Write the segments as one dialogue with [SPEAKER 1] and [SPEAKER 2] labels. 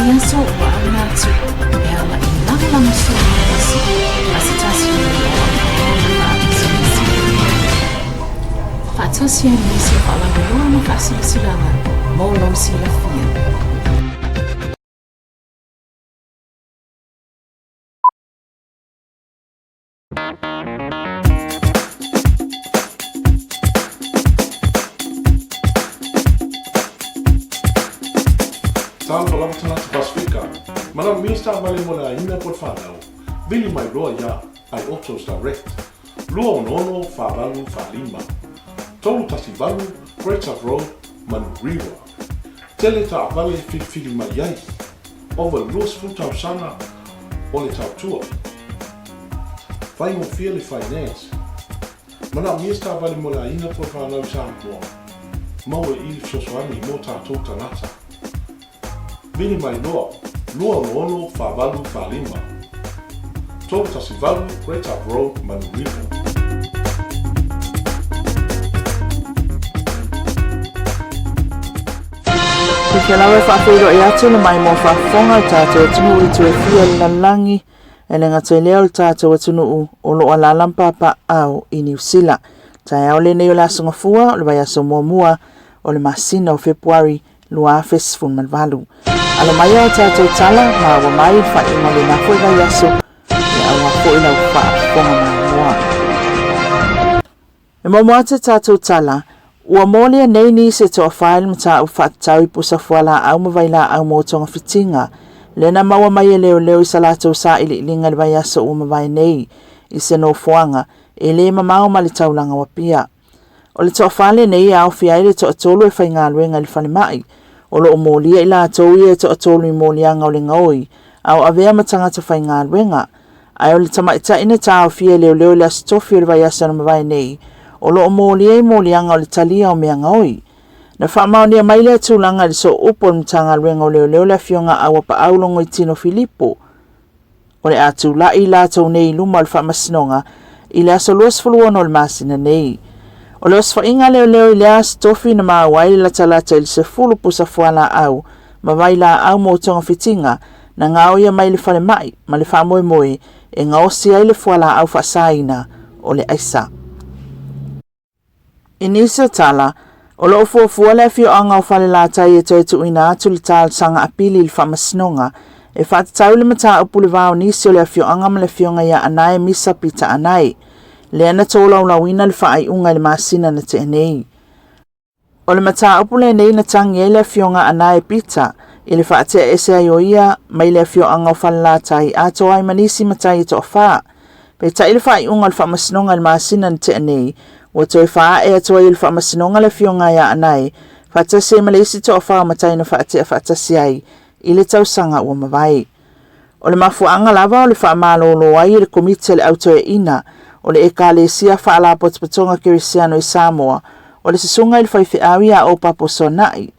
[SPEAKER 1] vaiaso ua auina atu e ala i lagolagosua malosi a se tasi o nei auauna faapisinisi. Faatasi ai nisi o faalauiloa ma faasilasilaga mo lou silafia.
[SPEAKER 2] Talofa lava tagata Pasefika, manaomia se taavale mo le aiga po o le fanau, vili mai loa iā I Autos Direct, 266 48 45, 318 Great South Road, Manurewa. Tele taavale e filifili mai ai. Ova i le 20 tausaga o le tautua. Faigofie le finance. Manaomia se taavale mo le aiga po o le fanau i Samoa. Maua i i le fesoasoani mo tatou tagata. Vili mai loa, 266 48 45. 318 Great Up Road, Manurewa.
[SPEAKER 3] Fiafia lava e faafeiloai atu le maimoa faafofoga o le tatou atunuu i itu e fia o le lalolagi, e le gata i lea o le tatou atunuu o lo o alaala ma papaaao i Niu Sila. Taeao lenei o le Aso Gafua o le vaiaso muamua o le masina o Fepuari 2018. Alo mai a tatou tala ma ua mai le faaiuga o lena foi vaiaso e aua foi lau faafofoga maimoa. E momo atu tatou tala, ua molia nei nisi e toafa i le mataupu faatatau i pusa fualaau ma vailaau mo togafitiga, lea na maua mai e leoleo i sa latou sailiiliga i le vaiaso ua mavae nei i se nofoaga e le mamao ma le taulaga o Apia. O le toafa lenei e aofia ai le toatolu e faigaluega i le falemai. O lo o molia i latou ia e toatolu i moliaga o le gaoi a o avea ma tagata faigaluega. Ae o le tamaitai na taofia e leoleo i le Aso Tofi o le vaiaso na mavae nei, o lo o molia i moliaga o le talia o mea gaoi. Na faamaonia mai lea tulaga i le sooupu o le Matagaluega o Leoleo le Afioga Auapaau Logoitino Filipo. O le a tulai i latou nei i luma o le Faamasinoga i le aso 26 o le masina nei. O le osofaiga a leoleo i lea Aso Tofi na maua ai le latalata i le 10 pusa fualaau ma vailaau mo togafitiga na gaoia mai le falemai ma le faamoemoe e gaosi ai le fualaau faasaina o le aisa. I nisi o tala, o lo o fuafua le afioaga o Falelatai e toe tuuina atu le talosaga apili i le Faamasinoga e faatatau i le mataupu le va o nisi o le afioaga ma le Afioga ia Anae Misa Pita Anae, lea na tolaulauina le faaiuga i le masina na tea nei. O le mataupu lenei na tagi ai le Afioga Anae Pita i le faatea ese ai o ia mai le afioaga o Falelatai atoa ai ma nisi matai e toafa. Peitai i le faaiuga o le Faamasinoga i le masina na tea nei, ua toe faaee atu ai e le Faamasinoga le Afioga ia Anae faatasi ai ma le isi toafa o matai na faatea faatasi ai i le tausaga ua mavae. O le mafuaaga lava o le faamalolo ai e le Komiti a le Au Toeaina o le Ekalesia Faalapotopotoga Kerisiano i Samoa o le Susuga i le Faifeau ia Opapo Soanai,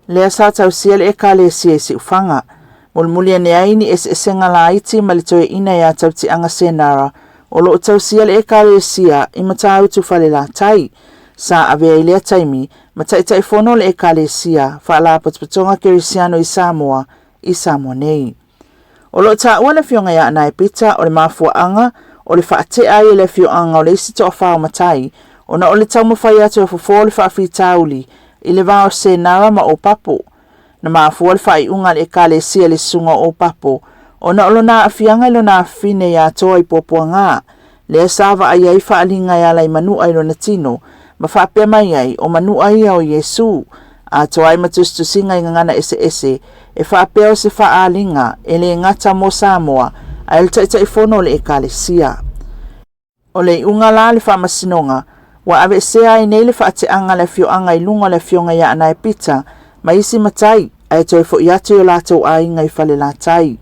[SPEAKER 3] lea sa tausia le Ekalesia i Siufaga. Mulimuli ane ai ni eseesega laiti ma le toeaina ia Tautiaga Senara o lo o tausia le Ekalesia i Matautu Falelatai, sa avea i lea taimi ma Taitaifono o le Ekalesia Faalapotopotoga Kerisiano i Samoa i Samoa nei. O lo o taua le Afioga ia Anae Pita o le mafuaaga o le faatea ai e le afioaga o le isi toafa o matai ona o le taumafai atu e fofo le faafitauli i le va o Senara ma Opapo. Na mafua le faaiuga a le Ekalesia i le susuga o Opapo ona o lona aafiaga i lona afafine ia Toa i Puapuaga, lea sa vaai ai faaaliga e ala i Manua i lona tino, ma faapea mai ai, o Manua ia o Iesu, atoa ai ma tusitusiga i gagana eseese, e faapea o se faaaliga e le gata mo Samoa, ae o le Taitaifono o le Ekalesia. O le iuga la a le Faamasinoga, ua aveesea ai nei le faateaga a le afioaga i luga o le Afioga ia Anae Pita ma isi matai, ae toe foi atu i o latou aiga i Falelatai.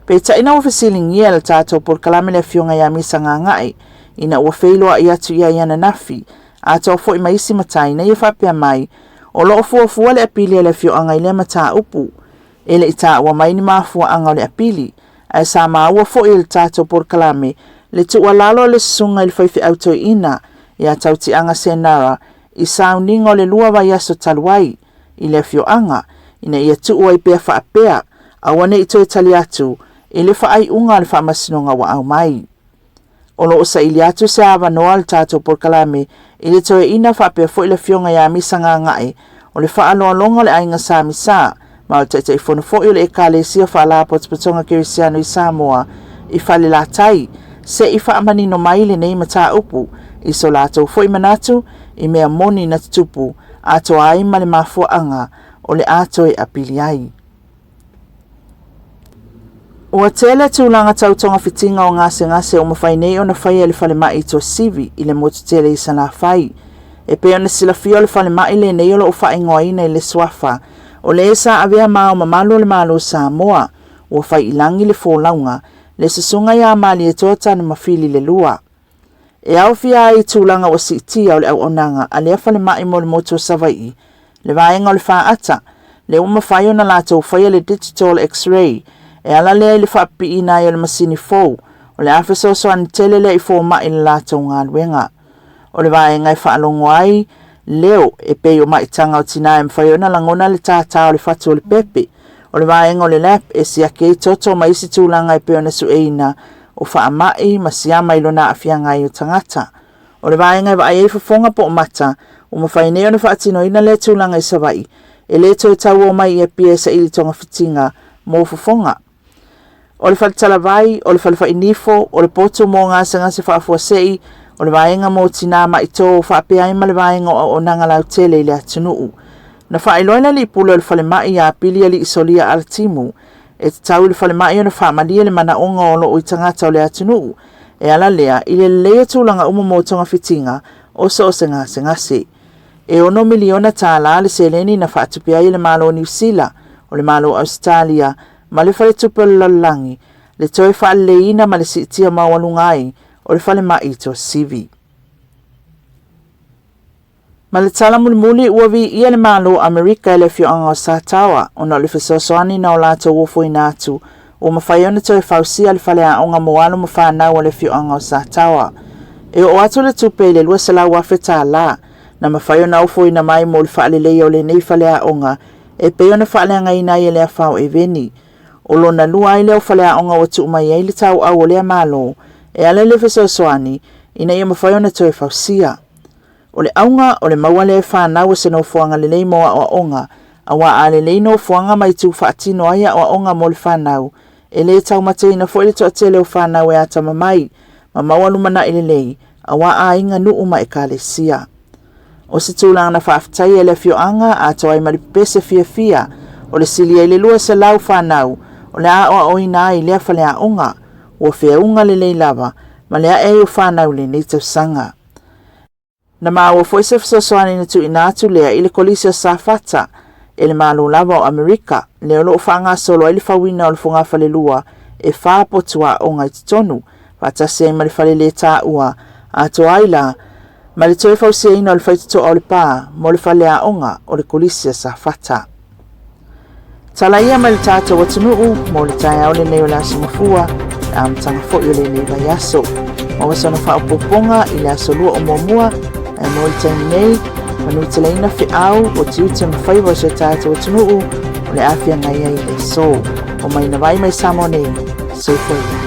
[SPEAKER 3] Peitai na ua fesiligia e le tatou polokalame le Afioga ia Misa Gagae ina ua feiloai atu i ai ananafi, atoa foi ma isi matai na ia faapea mai, o lo o fuafua le apili a le afioaga i lea mataupu. E le i taua mai ni mafuaaga o le apili, ae sa maua foi e le tatou polokalame le tuualalo a le susuga i le faifeau toeaina ia Tautiaga Senara i sauniga o le lua vaiaso talu ai i le afioaga ina ia tuu ai pea faapea Aua ne i toe tali atu i le faaiuga a le Faamasinoga ua aumai. O lo o saili atu se avanoa a le tatou polokalame i le toeaina faapea foi le Afioga ia Misa Gagae o le Faaloaloga o le Aiga Sa Misa ma o le Taitaifono foi o le Ekalesia Faalapotopotoga Kerisiano i Samoa i Falelatai se i faamanino mai lenei mataupu i so latou foi manatu i mea moni na tutupu atoa ai ma le mafuaaga o le a toe apili ai. Ua tele tulaga tau togafitiga o gasegase ua mafai nei ona faia e le falemai i Tuasivi i le motu tele i Salafai. E pei ona silafia o le falemai lenei o lo o faaigoaina i le suafa o le sa avea ma ao mamalu o le Malo o Samoa, ua fai i lagi le folauga, le Susuga ia Malietoa Tanumafili le Lua. E aofia ai i tulaga ua siitia o le auaunaga a lea falemai mo le motu o Savaii, le vaega o le faata, lea ua mafai ona latou faia le digital X-ray, e ala lea i le faapipiina ai o le masini fou, o le a fesoasoani tele lea i fomai i le latou galuega. O le vaega e faalogo ai leo e pei o maitaga o tina e mafai ona lagona le tātā o le fatu o le pepe. O le vaega o le lab e siaki ai toto ma isi tulaga e pei ona sueina o faamai ma siama i lona aafiaga ai o tagata. O le vaega e vaai ai fofoga po o mata, ua mafai nei ona faatinoina lea tulaga i Savaii, e le toe tau o mai i Apia e saili togafitiga mo fofoga. O le faletalavai, o le falefainifo, o le potu mo gasegase faafuasei, o le vaega mo tinā maitō faapea ai ma le vaega o auaunaga lautele i le atunuu. Na faailoa e le alii pule o le falemai ia Pili Aliisolia Alatimu, e tatau i le falemai ona faamalie le manaoga o lo o i tagata o le atunuu, e ala lea i le lelei o tulaga uma mo togafitiga o so o se gasegase. E $6 miliona le seleni na faatupe ai e le Malo o Niu Sila, o le Malo o Ausetalia ma le Faletupe o le Lalolagi le toe faaleleiina ma le siitia maualuga ai o le falemai i Tuasivi. Ma le tala mulimuli, ua viia le Malo o Amerika e le afioaga o Sataoa ona o le fesoasoani na o latou ofoina atu ua mafai ona toe fausia le faleaoga mo alo ma fanau a le afioaga o Sataoa. E oo atu le tupe i le $200,000 na mafai ona ofoina mai mo le faaleleia o lenei faleaoga e pei ona faaleagaina ai e le afa o Eveni. O lona lua ai lea o faleaoga ua tuu mai ai le tauau o lea Malo e ala i le fesoasoani ina ia mafai ona toe fausia. O le auga o le maua lea e fanau o se nofoaga lelei mo aoaoga, aua a lelei nofoaga ma itu faatino ai aoaoga mo le fanau, e le taumateina foi le toatele o fanau e atamamai ma maua lumanai lelei aua aiga, nuu ma ekalesia. O se tulaga na faafetaia e le afioaga atoa ai ma le pepese fiafia o le silia i le 200 fanau o le a aoaoina ai i lea faleaoga, ua feauga lelei lava ma le ae ai o fanau i lenei tausaga. Na maua foi se fesoasoani na tuuina atu lea i le Kolisi o Safata e le Malo lava o Amerika, lea o lo o faagasolo ai le fauina o le fogafalelua e fa potu aoga i totonu, faatasi ai ma le fale le taua, atoa ai la ma le toe fausiaina o le faitotoa o le pa mo le faleaoga o le Kolisi o Safata. Tala ia mai le tatou atunuu mo le taeao lenei o le Aso Mafua, le amataga foi o lenei vaiaso. Maua sona faaopoopoga i le aso 2 o muamua, ae mo le taimi nei, manuteleina feau o tiute ma faiva o si o tatou atunuu o le a feagai ai i le aso. O mai na vai mai Samoa nei, soifua ia.